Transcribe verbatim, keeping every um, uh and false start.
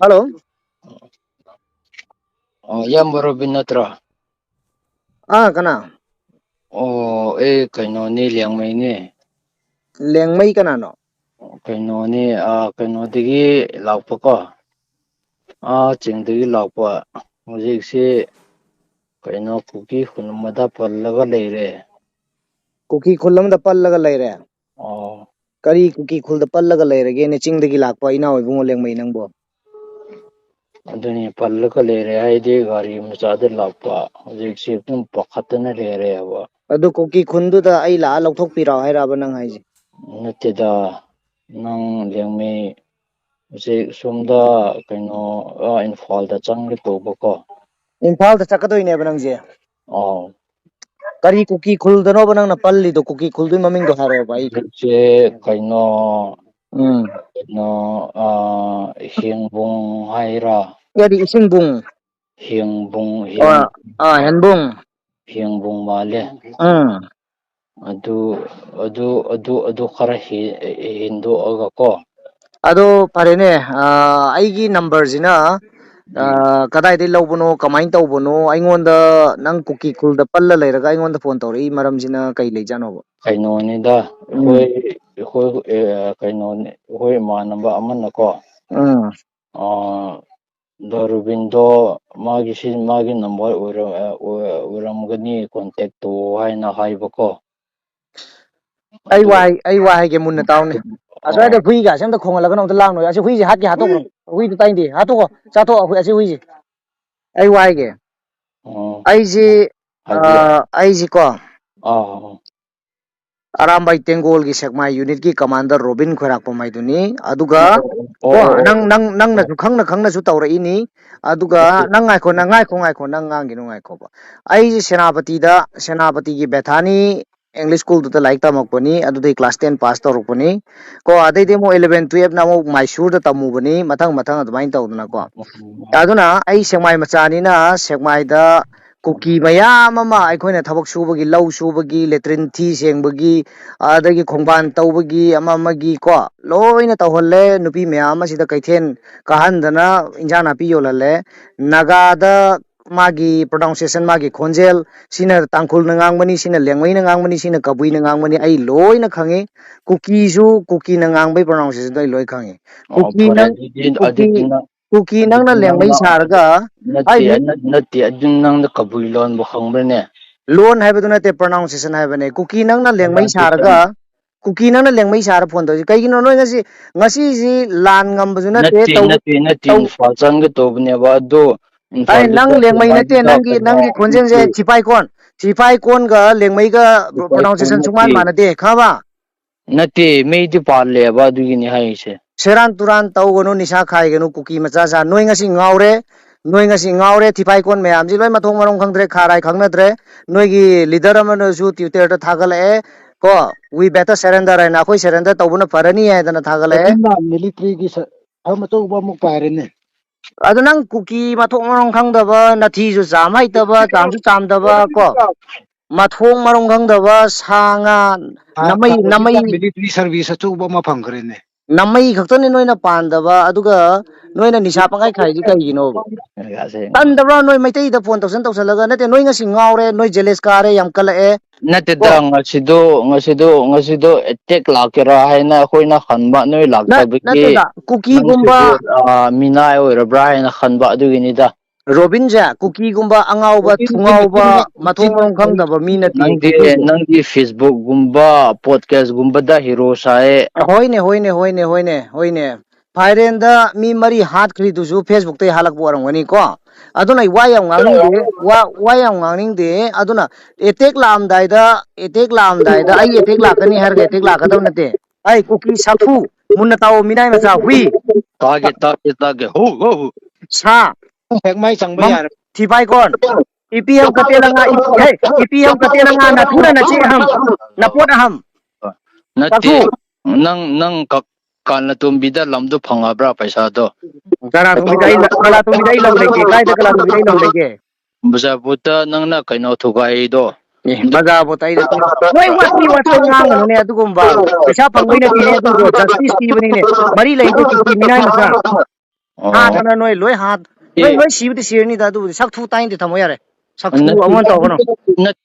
Hello. ꯑꯣ, ꯏꯌꯥꯝꯕ robin ꯅꯠꯇ꯭ꯔꯣ? ꯑꯥ, ꯀꯅꯥ? ꯑꯣ, ꯑꯩ ꯀꯩꯅꯣꯅꯤ, ꯂꯤꯌꯥꯡꯃꯩꯅꯤ꯫ ꯂꯤꯌꯥꯡꯃꯩ ꯀꯅꯥꯅꯣ? ꯀꯩꯅꯣꯅꯤ, ꯑꯥ, ꯀꯩꯅꯣꯗꯒꯤ ꯂꯥꯛꯄꯀꯣ꯫ ꯑꯥ, ꯆꯤꯡꯗꯒꯤ ꯂꯥꯛꯄ꯫ ꯍꯧꯖꯤꯛꯁꯤ ꯀꯩꯅꯣ, ꯀꯨꯀꯤ ꯈꯨꯟ ꯑꯃꯗ ꯄꯜꯂꯒ ꯂꯩꯔꯦ꯫ ꯀꯨꯀꯤ ꯈꯨꯜ ꯑꯃꯗ ꯄꯜꯂꯒ ꯂꯩꯔꯦ? ꯑꯣ꯫ ꯀꯔꯤ ꯀꯨꯀꯤ ꯈꯨꯜꯗ ꯄꯜꯂꯒ ꯂꯩꯔꯒꯦꯅꯦ, ꯆꯤꯡꯗꯒꯤ ꯂꯥꯛꯄ ꯏꯅꯥꯎ ꯏꯕꯨꯡꯉꯣ ꯂꯦꯡꯃꯩ ꯅꯪꯕꯣ? ꯑꯗꯨꯅꯤ, ꯄꯜꯂꯒ ꯂꯩꯔꯦ ꯍꯥꯏꯗꯤ ꯒꯥꯔꯤ ꯃꯆꯥꯗ ꯂꯥꯛꯄ, ꯍꯧꯖꯤꯛꯁꯤ ꯑꯗꯨꯝ ꯄꯥꯈꯠꯇꯅ ꯂꯩꯔꯦꯕ꯫ ꯑꯗꯨ ꯀꯨꯀꯤ ꯈꯨꯟꯗꯨꯗ ꯑꯩ ꯂꯥꯛꯑ ꯂꯧꯊꯣꯛꯄꯤꯔꯛꯑꯣ ꯍꯥꯏꯔꯕ ꯅꯪ ꯍꯥꯏꯁꯦ? ꯅꯠꯇꯦꯗ, ꯅꯪ ꯂꯦꯡꯃꯩ ꯍꯧꯖꯤꯛ ꯁꯣꯝꯗ ꯀꯩꯅꯣ, ꯑ, ꯏꯝꯐꯥꯜꯗ ꯆꯪꯒꯦ ꯇꯧꯕꯀꯣ꯫ ꯏꯝꯐꯥꯜꯗ ꯆꯠꯀꯗꯣꯏꯅꯦꯕ ꯅꯪꯁꯦ? ꯑꯥꯎ꯫ ꯀꯔꯤ ꯀꯨꯀꯤ ꯈꯨꯜꯗꯅꯣꯕ ꯅꯪꯅ ꯄꯜꯂꯤꯗꯣ? ꯀꯨꯀꯤ ꯈꯨꯜꯗꯨꯒꯤ ꯃꯃꯤꯡꯗꯣ ꯍꯥꯏꯔꯛꯑꯣꯕ ꯑꯩ꯫ ꯍꯧꯖꯤꯛꯁꯦ ꯀꯩꯅꯣ, ꯎꯝ꯫ ꯀꯩꯅꯣ, ꯑ, ꯍꯦꯡꯕꯨꯡ ꯍꯥꯏꯔꯥ? ꯀꯔꯤ ꯏꯁꯤꯡꯕꯨꯡ? ꯍꯦꯡꯕꯨꯡ, ꯑ, ꯍꯦꯡ-, ꯑ, ꯍꯦꯟꯕꯨꯡ꯫ ꯍꯦꯡꯕꯨꯡ ꯃꯥꯜꯂꯦ꯫ ꯎꯝ꯫ ꯑꯗꯨ, ꯑꯗꯨ, ꯑꯗꯨ, ꯑꯗꯨ ꯈꯔ ꯍꯦ-, ꯍꯦꯟꯗꯣꯛꯑꯒ ꯀꯣ꯫ ꯑꯗꯣ ꯐꯔꯦꯅꯦ, ꯑ, ꯑꯩꯒꯤ ꯅꯝꯕꯔꯁꯤꯅ, ꯑ, ꯎꯝ꯫ ꯀꯗꯥꯏꯗꯩ ꯂꯧꯕꯅꯣ, ꯀꯃꯥꯏꯅ ꯇꯧꯕꯅꯣ? ꯑꯩꯉꯣꯟꯗ ꯅꯪ ꯀꯨꯀꯤ ꯈꯨꯜꯗ ꯄꯜꯂ ꯂꯩꯔꯒ ꯑꯩꯉꯣꯟꯗ ꯐꯣꯟ ꯇꯧꯔꯛꯏ ꯃꯔꯝꯁꯤꯅ ꯀꯩ ꯂꯩꯖꯥꯠꯅꯣꯕ? ꯀꯩꯅꯣꯅꯤꯗ, ꯎꯝ꯫ ꯑꯩꯈꯣꯏ, ꯑꯩꯈꯣꯏ, ꯑ, ꯀꯩꯅꯣꯅꯤ, ꯑꯩꯈꯣꯏ ꯏꯃꯥꯟꯅꯕ ꯑꯃꯅꯀꯣ, ꯎꯝ꯫ ꯑ, ꯗꯣ ꯔꯨꯕꯤꯟꯗꯣ ꯃꯥꯒꯤ ꯁꯤ, ꯃꯥꯒꯤ ꯅꯝꯕꯔ ꯑꯣꯏꯔ-, ꯑ, ꯑꯣꯏ-, ꯑꯣꯏꯔꯝꯒꯅꯤ, ꯀꯣꯟꯇꯦꯛ ꯇꯧ ꯍꯥꯏꯅ ꯍꯥꯏꯕꯀꯣ꯫ ꯑꯩ ꯑꯗꯨ ꯋꯥ ꯍꯥꯏ-, ꯑꯩ ꯋꯥ ꯍꯥꯏꯒꯦ ꯃꯨꯟꯅ ꯇꯥꯎꯅꯦ꯫ ꯑꯣ꯫ ꯑꯁ꯭ꯋꯥꯏꯗ ꯍꯨꯏꯒꯥꯁꯦ ꯑꯝꯇ ꯈꯣꯡꯍꯜꯂꯒꯅꯨ, ꯑꯝꯇ ꯂꯥꯡꯅꯣ꯫ ꯑꯁꯤ ꯍꯨꯏꯁꯦ ꯍꯥꯠꯀꯦ ꯍꯥꯠꯇꯣꯛꯈ꯭ꯔꯣ꯫ ꯍꯨꯏꯗꯣ ꯇꯥꯏꯅꯤꯡꯗꯦ꯫ ꯍꯥꯠꯇꯣꯛꯈꯣ꯫ ꯆꯥꯊꯣꯛꯑꯣ ꯍꯨꯏ-, ꯑꯁꯤ ꯍꯨꯏꯁꯦ꯫ ꯑꯩ ꯋꯥ ꯍꯥꯏꯒꯦ꯫ ꯑꯣ꯫ ꯑꯩꯁꯤ, ꯍꯥꯏꯕꯤꯌꯨ꯫ ꯑ, ꯑꯩꯁꯤꯀꯣ, ꯑꯥ, ꯑꯥ꯫ ꯑꯔꯥꯝꯕꯥꯏ ꯇꯦꯡꯒꯣꯜꯒꯤ ꯁꯦꯛꯃꯥꯏ ꯌꯨꯅꯤꯠꯀꯤ ꯀꯃꯥꯟꯗꯔ ꯔꯣꯕꯤꯟ ꯈꯣꯏꯔꯥꯛꯄꯝ ꯍꯥꯏꯗꯨꯅꯤ꯫ ꯑꯗꯨꯒ, ꯑꯣ, ꯑꯣ, ꯀꯣ, ꯑꯣ, ꯑꯣ꯫ ꯅꯪ, ꯅꯪ, ꯑꯣ꯫ ꯅꯪꯅꯁꯨ ꯈꯪꯅ ꯈꯪꯅꯁꯨ ꯇꯧꯔꯛꯏꯅꯤ꯫ ꯑꯗꯨꯒ ꯑꯣꯀꯦ꯫ ꯅꯪ ꯉꯥꯏꯈꯣ, ꯅꯪ ꯉꯥꯏꯈꯣ, ꯉꯥꯏꯈꯣ, ꯅꯪ ꯉꯥꯡꯒꯤꯅꯨ, ꯉꯥꯏꯈꯣꯕ꯫ ꯑꯩꯁꯦ ꯁꯦꯅꯥꯄꯇꯤꯗ, ꯁꯦꯅꯥꯄꯇꯤꯒꯤ ꯕꯦꯊꯥꯅꯤ English schoolꯗꯨꯗ ꯂꯥꯏꯔꯤꯛ ꯇꯝꯃꯛꯄꯅꯤ, ꯑꯗꯨꯗꯩ class ten pass ꯇꯧꯔꯛꯄꯅꯤ꯫ ꯀꯣ, ꯑꯗꯩꯗꯤ ꯑꯃꯨꯛ eleven twelveꯅ ꯑꯃꯨꯛ ꯃꯥꯏꯁꯨꯔꯗ ꯇꯝꯃꯨꯕꯅꯤ, ꯃꯊꯪ ꯃꯊꯪ ꯑꯗꯨꯃꯥꯏꯅ ꯇꯧꯗꯅꯀꯣ꯫ ꯎꯝ꯫ ꯑꯗꯨꯅ ꯑꯩ ꯁꯦꯛꯃꯥꯏ ꯃꯆꯥꯅꯤꯅ ꯁꯦꯛꯃꯥꯏꯗ ꯀꯨꯀꯤ ꯃꯌꯥꯝ ꯑꯃ ꯑꯩꯈꯣꯏꯅ ꯊꯕꯛ ꯁꯨꯕꯒꯤ, ꯂꯧ ꯁꯨꯕꯒꯤ, ꯂꯦꯇ꯭ꯔꯤꯟ ꯊꯤ ꯁꯦꯡꯕꯒꯤ, ꯑꯗꯒꯤ ꯈꯣꯡꯕꯥꯟ ꯇꯧꯕꯒꯤ, ꯑꯃ ꯑꯃꯒꯤ ꯀꯣ, ꯂꯣꯏꯅ ꯇꯧꯍꯜꯂꯦ꯫ ꯅꯨꯄꯤ ꯃꯌꯥꯝ ꯑꯁꯤꯗ ꯀꯩꯊꯦꯜ ꯀꯥꯍꯟꯗꯅ ꯏꯟꯖꯥꯡ ꯅꯥꯄꯤ ꯌꯣꯜꯍꯜꯂꯦ꯫ ꯅꯥꯒꯥꯗ ꯃꯥꯒꯤ pronunciation, ꯃꯥꯒꯤ ꯈꯣꯟꯖꯦꯜ, ꯁꯤꯅ ꯇꯥꯡꯈꯨꯜꯅ ꯉꯥꯡꯕꯅꯤ, ꯁꯤꯅ ꯂꯦꯡꯃꯩꯅ ꯉꯥꯡꯕꯅꯤ, ꯁꯤꯅ ꯀꯕꯨꯏꯅ ꯉꯥꯡꯕꯅꯤ, ꯑꯩ ꯂꯣꯏꯅ ꯈꯪꯉꯤ꯫ ꯀꯨꯀꯤꯁꯨ ꯀꯨꯀꯤꯅ ꯉꯥꯡꯕꯒꯤ pronunciationꯗꯣ ꯑꯩ ꯂꯣꯏ ꯈꯪꯉꯤ꯫ ꯑꯣ, ꯀꯨꯀꯤ ꯐꯔꯦ, ꯅꯪ, ꯑꯗꯨꯗꯤ, ꯀꯨꯀꯤ, ꯑꯗꯨꯗꯤ ꯅꯪ, ꯀꯨꯀꯤ ꯑꯗꯨꯗꯤ ꯅꯪꯅ ꯂꯦꯡꯃꯩ ꯅꯪꯅ, ꯁꯥꯔꯒ, ꯅꯠꯇꯦ, ꯍꯥꯏꯗꯤ, ꯅꯠ-, ꯅꯠꯇꯦ, ꯑꯗꯨ ꯅꯪꯅ ꯀꯕꯨꯏ ꯂꯣꯟꯕꯨ ꯈꯪꯕ꯭ꯔꯅꯦ? ꯂꯣꯟ ꯍꯥꯏꯕꯗꯨ ꯅꯠꯇꯦ, pronunciation ꯍꯥꯏꯕꯅꯦ꯫ ꯀꯨꯀꯤ ꯅꯪꯅ ꯂꯦꯡꯃꯩ ꯁꯥꯔꯒ, ꯀꯨꯀꯤ ꯅꯪꯅ ꯂꯦꯡꯃꯩ ꯁꯥꯔ ꯐꯣꯟ ꯇꯧꯔꯤꯁꯤ ꯀꯩꯒꯤꯅꯣ? ꯅꯣꯏ ꯉꯁꯤ, ꯉꯁꯤꯁꯤ ꯂꯥꯟ ꯉꯝꯕꯁꯨ ꯅꯠꯇꯦ, ꯅꯠꯇꯦ, ꯇꯧ-, ꯅꯠꯇꯦ, ꯅꯠꯇꯦ, ꯇꯧ-, ꯏꯝꯐꯥꯜ ꯆꯪꯒꯦ ꯇꯧꯕꯅꯦꯕ, ꯑꯗꯣ ꯑꯩ, ꯏꯝꯐꯥꯜꯗ ꯅꯪ ꯂꯦꯡꯃꯩ ꯅꯠꯇꯦ, ꯆꯠꯇ꯭ꯔꯤꯉꯩꯗꯨꯗ ꯅꯪꯒꯤ, ꯀꯩꯅꯣ, ꯅꯪꯒꯤ ꯈꯣꯟꯖꯦꯜꯁꯦ ꯍꯧꯖꯤꯛꯀꯤ ꯊꯤꯄꯥꯏꯀꯣꯟ, ꯊꯤꯄꯥꯏꯀꯣꯟꯒ ꯂꯦꯡꯃꯩꯒ ꯁꯤꯐꯥꯏ ꯀꯣꯟ pronunciation ꯁꯨꯡꯃꯥꯟ ꯅꯠꯇꯦ꯫ ꯃꯥꯟꯅꯗꯦ, ꯈꯪꯉꯕ? ꯅꯠꯇꯦ, ꯃꯩꯗꯤ ꯄꯥꯜꯂꯦꯕ, ꯑꯗꯨꯒꯤꯅꯤ ꯍꯥꯏꯔꯤꯁꯦ꯫ ꯁꯦꯔꯥꯟ ꯇꯨꯔꯥꯟ ꯇꯧꯒꯅꯨ, ꯅꯤꯁꯥ ꯈꯥꯏꯒꯅꯨ, ꯀꯨꯀꯤ ꯃꯆꯥ ꯁꯥ꯫ ꯅꯣꯏ ꯉꯁꯤ ꯉꯥꯎꯔꯦ, ꯅꯣꯏ ꯉꯁꯤ ꯉꯥꯎꯔꯦ, ꯊꯤꯐꯥꯏꯀꯣꯟ ꯃꯌꯥꯝꯁꯤ ꯂꯣꯏ ꯃꯊꯣꯡ ꯃꯔꯝ ꯈꯪꯗ꯭ꯔꯦ, ꯈꯥꯔꯥꯏ ꯈꯪꯅꯗ꯭ꯔꯦ꯫ ꯅꯣꯏꯒꯤ leader ꯑꯃꯅꯁꯨ Twitter-ꯗ ꯊꯥꯒꯠꯂꯛꯑꯦ ꯀꯣ, "We better surrender" ꯍꯥꯏꯅ, "ꯑꯩꯈꯣꯏ surrender ꯇꯧꯕꯅ ꯐꯔꯅꯤ" ꯍꯥꯏꯗꯅ ꯊꯥꯒꯠꯂꯛꯑꯦ꯫ ꯑꯗꯨꯅ military-ꯒꯤ ꯁ-, ꯐꯝ ꯑꯆꯧꯕ ꯑꯃꯨꯛ ꯄꯥꯏꯔꯦꯅꯦ꯫ ꯑꯗꯨ ꯅꯪ ꯀꯨꯀꯤ ꯃꯊꯣꯡ ꯃꯔꯝ ꯈꯪꯗꯕ, ꯅꯊꯤꯁꯨ ꯆꯥꯝ ꯍꯩꯇꯕ, ꯆꯥꯝꯁꯨ ꯆꯥꯝꯗꯕ ꯀꯣ, ꯃꯊꯣꯡ ꯃꯔꯝ ꯈꯪꯗꯕ ꯁꯥ ꯉꯥ, ꯊꯥ, ꯅꯃꯩ, ꯊꯥ ꯅꯃꯩ, ꯈꯨꯗꯤꯡꯒꯤ military service ꯑꯆꯧꯕ ꯑꯃ ꯐꯪꯈ꯭ꯔꯦꯅꯦ꯫ ꯅꯃꯩ ꯈꯛꯇꯅꯤ ꯅꯣꯏꯅ ꯄꯥꯟꯗꯕ, ꯑꯗꯨꯒ ꯅꯣꯏꯅ ꯅꯤꯁꯥ ꯄꯪꯈꯥꯏ ꯈꯥꯏꯔꯤꯁꯤ ꯀꯩꯒꯤꯅꯣꯕ? ꯇꯟꯗꯕ꯭ꯔꯣ ꯅꯣꯏ ꯃꯩꯇꯩꯗ ꯐꯣꯟ ꯇꯧꯁꯟ ꯇꯧꯁꯜꯂꯒ? ꯅꯠꯇꯦ, ꯅꯣꯏ ꯉꯁꯤ ꯉꯥꯎꯔꯦ, ꯅꯣꯏ jealous ꯀꯥꯔꯦ, ꯌꯥꯝ ꯀꯜꯂꯛꯑꯦ꯫ ꯅꯠꯇꯦꯗ, ꯀꯣ? ꯉꯁꯤꯗꯣ, ꯉꯁꯤꯗꯣ, ꯉꯁꯤꯗꯣ attack ꯂꯥꯛꯀꯦꯔꯥ ꯍꯥꯏꯅ ꯑꯩꯈꯣꯏꯅ ꯈꯟꯕ, ꯅꯣꯏ ꯅꯠ-, ꯂꯥꯛꯇꯕꯒꯤ ꯅꯠꯇꯦꯗ, ꯀꯨꯀꯤꯒꯨꯝꯕ ꯅꯪꯁꯤꯕꯨ, ꯑ, ꯃꯤꯅꯥꯏ ꯑꯣꯏꯔꯕ꯭ꯔꯥ ꯍꯥꯏꯅ ꯈꯟꯕ, ꯑꯗꯨꯒꯤꯅꯤꯗ꯫ ꯔꯣꯕꯤꯟꯁꯦ ꯀꯨꯀꯤꯒꯨꯝꯕ ꯑꯉꯥꯎꯕ ꯊꯨꯉꯥꯎꯕ ꯃꯊꯣꯡ ꯃꯔꯝ ꯈꯪꯗꯕ ꯃꯤ ꯅꯠꯇꯦ ꯅꯪꯗꯤ, ꯀꯨꯀꯤꯁꯦ꯫ ꯅꯪꯗꯤ Facebook-ꯒꯨꯝꯕ, podcast-ꯒꯨꯝꯕꯗ hero ꯁꯥꯏꯌꯦ꯫ ꯍꯣꯏꯅꯦ, ꯍꯣꯏꯅꯦ, ꯍꯣꯏꯅꯦ, ꯍꯣꯏꯅꯦ, ꯍꯣꯏꯅꯦ꯫ ꯐꯥꯏꯔꯦꯟꯗ ꯃꯤ ꯃꯔꯤ ꯍꯥꯠꯈ꯭ꯔꯤꯗꯨꯁꯨ Facebook-ꯇꯩ ꯍꯥꯠꯂꯛꯄ ꯑꯣꯏꯔꯝꯒꯅꯤꯀꯣ꯫ ꯑꯗꯨꯅ ꯑꯩ ꯋꯥ ꯌꯥꯝ ꯉꯥꯡꯅꯤꯡꯗꯦ, ꯋꯥ, ꯋꯥ ꯌꯥꯝ ꯉꯥꯡꯅꯤꯡꯗꯦ꯫ ꯑꯗꯨꯅ attack ꯂꯥꯛꯑꯝꯗꯥꯏꯗ, attack ꯂꯥꯛꯑꯝꯗꯥꯏꯗ ꯑꯩ attack ꯂꯥꯛꯀꯅꯤ ꯍꯥꯏꯔꯒ attack ꯂꯥꯛꯀꯗꯕ ꯅꯠꯇꯦ꯫ ꯑꯩ ꯀꯨꯀꯤ ꯁꯥꯐꯨ, ꯃꯨꯟꯅ ꯇꯥꯎꯑꯣ, ꯃꯤꯅꯥꯏ ꯃꯆꯥ ꯍꯨꯏ꯫ ꯇꯥꯒꯦ, ꯇꯥꯒꯦ, ꯇꯥꯒꯦ꯫ ꯍꯧ, ꯍꯧ, ꯍꯧ꯫ ꯁꯥ꯫ ꯍꯦꯛ ꯃꯥꯏ ꯆꯪꯕ ꯃꯝ-, ꯌꯥꯔꯦ꯫ ꯊꯤꯐꯥꯏꯀꯣꯟ꯫ ꯏꯄꯤ ꯍꯧ ꯀꯇꯦꯜ ꯑꯉꯥ, ꯏ-, ꯍꯦ, ꯏꯄꯤ ꯍꯧ ꯀꯇꯦꯜ ꯑꯉꯥ, ꯅꯥꯊꯨꯔ ꯅꯆꯦ ꯑꯍꯝ, ꯅꯄꯣꯠ ꯑꯍꯝ꯫ ꯅꯠꯇꯦ, ꯆꯥꯛꯊꯨ꯫ ꯅꯪ, ꯅꯪ ꯀ-, ꯀꯥꯟꯅꯇꯣꯝꯕꯤꯗ ꯂꯝꯗꯣ ꯐꯪꯉꯕ꯭ꯔꯥ ꯄꯩꯁꯥꯗꯣ? ꯀꯥꯟꯅꯇꯣꯝꯕꯤꯗ ꯑꯩ ꯂ-, ꯀꯥꯟꯅꯇꯣꯝꯕꯤꯗ ꯑꯩ ꯂꯝ ꯂꯩꯒꯦ꯫ ꯀꯥꯏꯗ ꯀꯥꯟꯅꯇꯣꯝꯕꯤꯗ ꯑꯩ ꯂꯝ ꯂꯩꯒꯦ? ꯕꯖꯥꯔ ꯕꯣꯠꯇ ꯅꯪꯅ ꯀꯩꯅꯣ ꯊꯨꯒꯥꯏꯗꯣ꯫ ꯑꯦ, ꯕꯖꯥꯔ ꯕꯣꯠꯇ ꯑꯩꯗ ꯅꯣꯏ ꯋꯥꯊꯤ ꯋꯥꯊꯤ ꯉꯥꯡꯒꯅꯨꯅꯦ꯫ ꯑꯗꯨꯒꯨꯝꯕ ꯄꯩꯁꯥ ꯐꯪꯕꯩ ꯅꯠꯇꯦꯅꯦ꯫ ꯑꯗꯨꯗꯣ ꯖꯁꯇꯤꯁ ꯄꯤꯕꯅꯤꯅꯦ꯫ ꯃꯔꯤ ꯂꯩꯅꯗꯦ ꯀꯨꯀꯤ ꯃꯤꯅꯥꯏ ꯃꯆꯥ꯫ ꯑꯣ꯫ ꯍꯥꯠꯇꯅ ꯅꯣꯏ ꯂꯣꯏ ꯍꯥꯠ ꯅꯣꯏ ꯂꯣꯏ ꯁꯤꯕꯗꯤ ꯁꯤꯔꯅꯤꯗ꯫ ꯑꯗꯨꯕꯨꯗꯤ ꯁꯛ ꯊꯨ ꯇꯥꯏꯅꯗꯤ ꯊꯝꯃꯣ ꯌꯥꯔꯦ꯫ ꯁꯛ ꯊꯨ ꯑꯃ ꯇꯧꯒꯅꯨ꯫ ꯅꯠ-